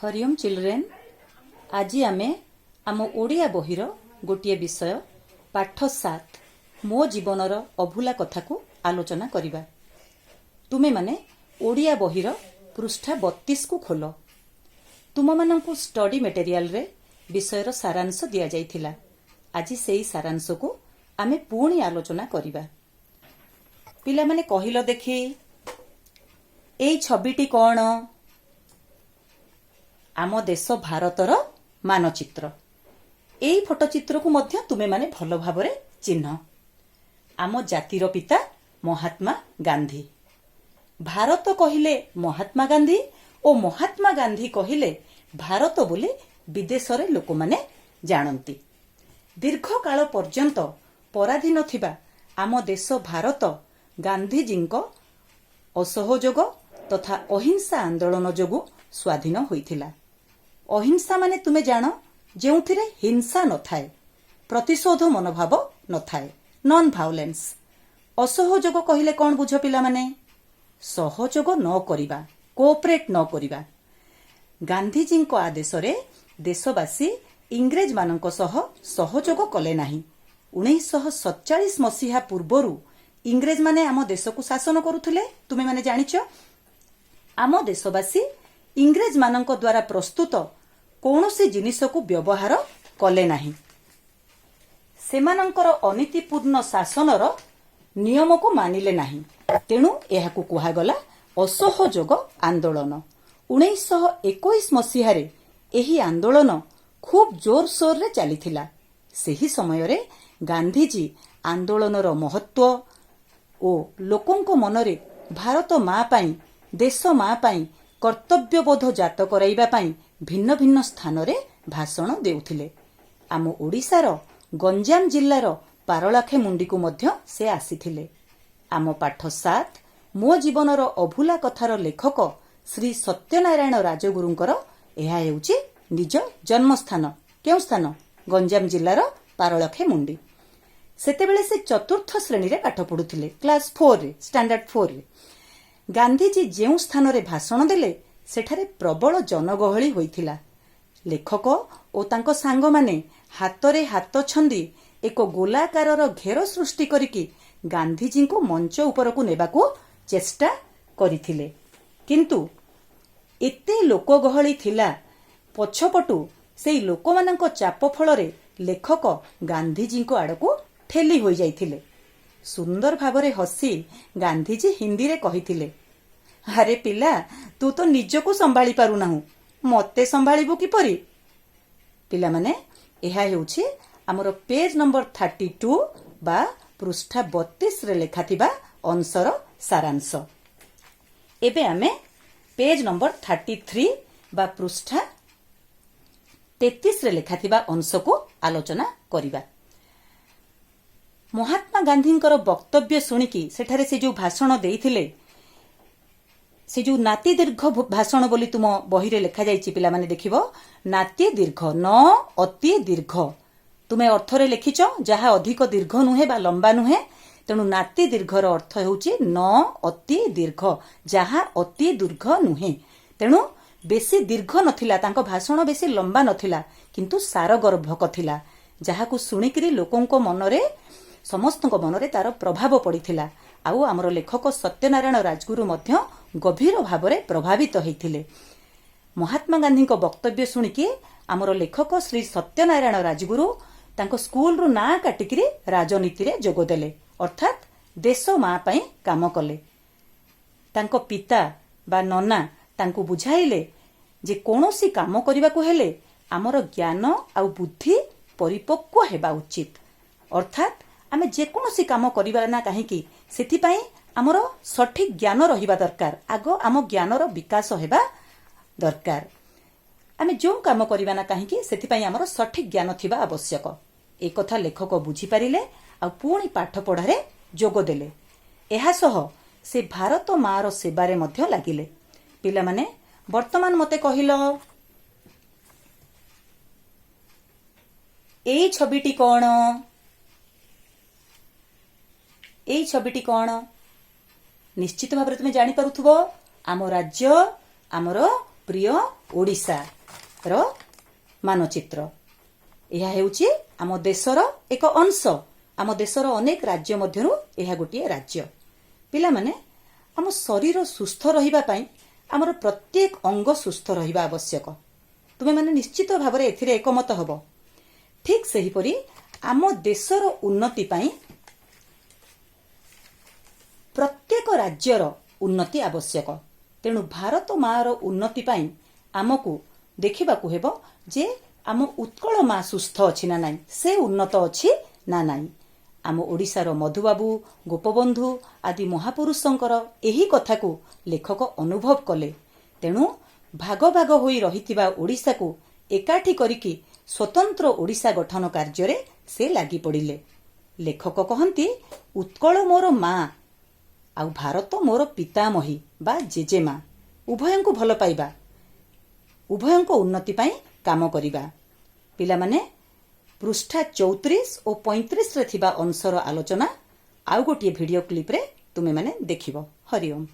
Hariom children. ଆଜି ଆମେ ଆମ ଓଡ଼ିଆ ବହିର ଗୋଟିଏ ବିଷୟ ପାଠ 7, ମୋ ଜୀବନର ଅଭୁଲା କଥାକୁ ଆଲୋଚନା କରିବା। ତୁମେମାନେ ଓଡ଼ିଆ ବହିର ପୃଷ୍ଠା 32କୁ ଖୋଲ। ତୁମମାନଙ୍କୁ ଷ୍ଟଡି ମେଟେରିଆଲରେ ବିଷୟର ସାରାଂଶ ଦିଆଯାଇଥିଲା। ଆଜି ସେଇ ସାରାଂଶକୁ ଆମେ ପୁଣି ଆଲୋଚନା କରିବା। ପିଲାମାନେ, କହିଲ ଦେଖି, ଏଇ ଛବିଟି କ'ଣ? ଆମ ଦେଶ ଭାରତର ମାନଚିତ୍ର। ଏଇ ଫଟୋଚିତ୍ରକୁ ମଧ୍ୟ ତୁମେମାନେ ଭଲ ଭାବରେ ଚିହ୍ନ। ଆମ ଜାତିର ପିତା ମହାତ୍ମା ଗାନ୍ଧୀ। ଭାରତ କହିଲେ ମହାତ୍ମା ଗାନ୍ଧୀ ଓ ମହାତ୍ମା ଗାନ୍ଧୀ କହିଲେ ଭାରତ ବୋଲି ବିଦେଶରେ ଲୋକମାନେ ଜାଣନ୍ତି। ଦୀର୍ଘକାଳ ପର୍ଯ୍ୟନ୍ତ ପରାଧୀନ ଥିବା ଆମ ଦେଶ ଭାରତ ଗାନ୍ଧିଜୀଙ୍କ ଅସହଯୋଗ ତଥା ଅହିଂସା ଆନ୍ଦୋଳନ ଯୋଗୁଁ ସ୍ୱାଧୀନ ହୋଇଥିଲା। ଅହିଂସା ମାନେ ତୁମେ ଜାଣ, ଯେଉଁଥିରେ ହିଂସା ନଥାଏ, ପ୍ରତିଶୋଧ ମନୋଭାବ ନଥାଏ, ନନ୍ ଭାଓଲେନ୍ସ। ଅସହଯୋଗ କହିଲେ କ'ଣ ବୁଝ ପିଲାମାନେ? ସହଯୋଗ ନ କରିବା, କୋଅପରେଟ୍ ନ କରିବା। ଗାନ୍ଧିଜୀଙ୍କ ଆଦେଶରେ ଦେଶବାସୀ ଇଂରେଜମାନଙ୍କ ସହ ସହଯୋଗ କଲେ ନାହିଁ। 1947 ମସିହା ପୂର୍ବରୁ ଇଂରେଜମାନେ ଆମ ଦେଶକୁ ଶାସନ କରୁଥିଲେ, ତୁମେମାନେ ଜାଣିଛ। ଆମ ଦେଶବାସୀ ଇଂରେଜମାନଙ୍କ ଦ୍ୱାରା ପ୍ରସ୍ତୁତ କୌଣସି ଜିନିଷକୁ ବ୍ୟବହାର କଲେ ନାହିଁ। ସେମାନଙ୍କର ଅନୀତିପୂର୍ଣ୍ଣ ଶାସନର ନିୟମକୁ ମାନିଲେ ନାହିଁ। ତେଣୁ ଏହାକୁ କୁହାଗଲା ଅସହଯୋଗ ଆନ୍ଦୋଳନ। 1921 ମସିହାରେ ଏହି ଆନ୍ଦୋଳନ ଖୁବ୍ ଜୋରସୋରରେ ଚାଲିଥିଲା। ସେହି ସମୟରେ ଗାନ୍ଧିଜୀ ଆନ୍ଦୋଳନର ମହତ୍ଵ ଓ ଲୋକଙ୍କ ମନରେ ଭାରତ ମା ପାଇଁ, ଦେଶ ମା ପାଇଁ କର୍ତ୍ତବ୍ୟବୋଧ ଜାତ କରାଇବା ପାଇଁ ଭିନ୍ନ ଭିନ୍ନ ସ୍ଥାନରେ ଭାଷଣ ଦେଉଥିଲେ। ଆମ ଓଡ଼ିଶାର ଗଞ୍ଜାମ ଜିଲ୍ଲାର ପାରଳାଖେମୁଣ୍ଡିକୁ ମଧ୍ୟ ସେ ଆସିଥିଲେ। ଆମ ପାଠ 7, ମୋ ଜୀବନର ଅଭୁଲା କଥାର ଲେଖକ ଶ୍ରୀ ସତ୍ୟନାରାୟଣ ରାଜଗୁରୁଙ୍କର ଏହା ହେଉଛି ନିଜ ଜନ୍ମସ୍ଥାନ। କେଉଁ ସ୍ଥାନ? ଗଞ୍ଜାମ ଜିଲ୍ଲାର ପାରଳାଖେମୁଣ୍ଡି। ସେତେବେଳେ ସେ ଚତୁର୍ଥ ଶ୍ରେଣୀରେ ପାଠ ପଢୁଥିଲେ, କ୍ଲାସ 4ରେ, ଷ୍ଟାଣ୍ଡାର୍ଡ 4ରେ। ଗାନ୍ଧିଜୀ ଯେଉଁ ସ୍ଥାନରେ ଭାଷଣ ଦେଲେ, ସେଠାରେ ପ୍ରବଳ ଜନଗହଳି ହୋଇଥିଲା। ଲେଖକ ଓ ତାଙ୍କ ସାଙ୍ଗମାନେ ହାତରେ ହାତ ଛନ୍ଦି ଏକ ଗୋଲାକାରର ଘେର ସୃଷ୍ଟି କରିକି ଗାନ୍ଧିଜୀଙ୍କୁ ମଞ୍ଚ ଉପରକୁ ନେବାକୁ ଚେଷ୍ଟା କରିଥିଲେ। କିନ୍ତୁ ଏତେ ଲୋକ ଗହଳି ଥିଲା, ପଛପଟୁ ସେଇ ଲୋକମାନଙ୍କ ଚାପ ଫଳରେ ଲେଖକ ଗାନ୍ଧିଜୀଙ୍କ ଆଡ଼କୁ ଠେଲି ହୋଇଯାଇଥିଲେ। ସୁନ୍ଦର ଭାବରେ ହସି ଗାନ୍ଧିଜୀ ହିନ୍ଦୀରେ କହିଥିଲେ, "ଆରେ ପିଲା, ତୁ ତ ନିଜକୁ ସମ୍ଭାଳି ପାରୁନାହୁଁ, ମତେ ସମ୍ଭାଳିବୁ କିପରି?" ପିଲାମାନେ, ଏହା ହେଉଛି ଆମର ପେଜ ନମ୍ବର 32 ବା ପୃଷ୍ଠା 32ରେ ଲେଖାଥିବା ଅଂଶର ସାରାଂଶ। ଏବେ ଆମେ ପେଜ ନମ୍ବର 33 ବା ପୃଷ୍ଠା 33ରେ ଲେଖାଥିବା ଅଂଶକୁ ଆଲୋଚନା କରିବା। ମହାତ୍ମା ଗାନ୍ଧୀଙ୍କର ବକ୍ତବ୍ୟ ଶୁଣିକି ସେଠାରେ ସେ ଯୋଉ ଭାଷଣ ଦେଇଥିଲେ, ସେ ଯୋଉ ନାତି ଦୀର୍ଘ ଭାଷଣ ବୋଲି ତୁମ ବହିରେ ଲେଖାଯାଇଛି, ପିଲାମାନେ ଦେଖିବ, ନାତି ଦୀର୍ଘ, ନ ଅତି ଦୀର୍ଘ। ତୁମେ ଅର୍ଥରେ ଲେଖିଛ, ଯାହା ଅଧିକ ଦୀର୍ଘ ନୁହେଁ ବା ଲମ୍ବା ନୁହେଁ। ତେଣୁ ନାତି ଦୀର୍ଘର ଅର୍ଥ ହେଉଛି ନ ଅତି ଦୀର୍ଘ, ଯାହା ଅତି ଦୀର୍ଘ ନୁହେଁ। ତେଣୁ ବେଶୀ ଦୀର୍ଘ ନଥିଲା ତାଙ୍କ ଭାଷଣ, ବେଶୀ ଲମ୍ବା ନଥିଲା, କିନ୍ତୁ ସାରଗର୍ଭକ ଥିଲା, ଯାହାକୁ ଶୁଣିକିରି ଲୋକଙ୍କ ମନରେ, ସମସ୍ତଙ୍କ ମନରେ ତାର ପ୍ରଭାବ ପଡ଼ିଥିଲା। ଆଉ ଆମର ଲେଖକ ସତ୍ୟନାରାୟଣ ରାଜଗୁରୁ ମଧ୍ୟ ଗଭୀର ଭାବରେ ପ୍ରଭାବିତ ହେଇଥିଲେ। ମହାତ୍ମା ଗାନ୍ଧୀଙ୍କ ବକ୍ତବ୍ୟ ଶୁଣିକି ଆମର ଲେଖକ ଶ୍ରୀ ସତ୍ୟନାରାୟଣ ରାଜଗୁରୁ ତାଙ୍କ ସ୍କୁଲରୁ ନାଁ କାଟିକିରି ରାଜନୀତିରେ ଯୋଗ ଦେଲେ, ଅର୍ଥାତ୍ ଦେଶ ମା ପାଇଁ କାମ କଲେ। ତାଙ୍କ ପିତା ବା ନନା ତାଙ୍କୁ ବୁଝାଇଲେ ଯେ କୌଣସି କାମ କରିବାକୁ ହେଲେ ଆମର ଜ୍ଞାନ ଆଉ ବୁଦ୍ଧି ପରିପକ୍ୱ ହେବା ଉଚିତ। ଅର୍ଥାତ୍ ଆମେ ଯେକୌଣସି କାମ କରିବା ନା କାହିଁକି, ସେଥିପାଇଁ ଆମର ସଠିକ ଜ୍ଞାନ ରହିବା ଦରକାର। ଆଗ ଆମ ଜ୍ଞାନର ବିକାଶ ହେବା ଦରକାର। ଆମେ ଯେଉଁ କାମ କରିବା ନା କାହିଁକି, ସେଥିପାଇଁ ଆମର ସଠିକ ଜ୍ଞାନ ଥିବା ଆବଶ୍ୟକ। ଏ କଥା ଲେଖକ ବୁଝିପାରିଲେ ଆଉ ପୁଣି ପାଠ ପଢ଼ାରେ ଯୋଗ ଦେଲେ। ଏହା ସହ ସେ ଭାରତ ମାର ସେବାରେ ମଧ୍ୟ ଲାଗିଲେ। ପିଲାମାନେ, ବର୍ତ୍ତମାନ ମତେ କହିଲ, ଏଇ ଛବିଟି କ'ଣ? ଏଇ ଛବିଟି କ'ଣ? ନିଶ୍ଚିତ ଭାବରେ ତୁମେ ଜାଣିପାରୁଥିବ, ଆମ ରାଜ୍ୟ, ଆମର ପ୍ରିୟ ପ୍ରିୟ ଓଡ଼ିଶାର ମାନଚିତ୍ର। ଏହା ହେଉଛି ଆମ ଦେଶର ଏକ ଅଂଶ। ଆମ ଦେଶର ଅନେକ ରାଜ୍ୟ ମଧ୍ୟରୁ ଏହା ଗୋଟିଏ ରାଜ୍ୟ। ପିଲାମାନେ, ଆମ ଶରୀର ସୁସ୍ଥ ରହିବା ପାଇଁ ଆମର ପ୍ରତ୍ୟେକ ଅଙ୍ଗ ସୁସ୍ଥ ରହିବା ଆବଶ୍ୟକ। ତୁମେମାନେ ନିଶ୍ଚିତ ଭାବରେ ଏଥିରେ ଏକମତ ହେବ। ଠିକ୍ ସେହିପରି ଆମ ଦେଶର ଉନ୍ନତି ପାଇଁ ପ୍ରତ୍ୟେକ ରାଜ୍ୟର ଉନ୍ନତି ଆବଶ୍ୟକ। ତେଣୁ ଭାରତ ମାର ଉନ୍ନତି ପାଇଁ ଆମକୁ ଦେଖିବାକୁ ହେବ ଯେ ଆମ ଉତ୍କଳ ମା ସୁସ୍ଥ ଅଛି ନା ନାହିଁ, ସେ ଉନ୍ନତ ଅଛି ନା ନାହିଁ। ଆମ ଓଡ଼ିଶାର ମଧୁବାବୁ, ଗୋପବନ୍ଧୁ ଆଦି ମହାପୁରୁଷଙ୍କର ଏହି କଥାକୁ ଲେଖକ ଅନୁଭବ କଲେ। ତେଣୁ ଭାଗ ଭାଗ ହୋଇ ରହିଥିବା ଓଡ଼ିଶାକୁ ଏକାଠି କରିକି ସ୍ୱତନ୍ତ୍ର ଓଡ଼ିଶା ଗଠନ କାର୍ଯ୍ୟରେ ସେ ଲାଗି ପଡ଼ିଲେ। ଲେଖକ କହନ୍ତି, ଉତ୍କଳ ମୋର ମା ଆଉ ଭାରତ ମୋର ପିତାମହୀ ବା ଜେଜେମା। ଉଭୟଙ୍କୁ ଭଲ ପାଇବା, ଉଭୟଙ୍କ ଉନ୍ନତି ପାଇଁ କାମ କରିବା। ପିଲାମାନେ, ପୃଷ୍ଠା 34 ଓ 35ରେ ଥିବା ଅଂଶର ଆଲୋଚନା ଆଉ ଗୋଟିଏ ଭିଡ଼ିଓ କ୍ଲିପ୍ରେ ତୁମେମାନେ ଦେଖିବ। ହରିଓମ୍।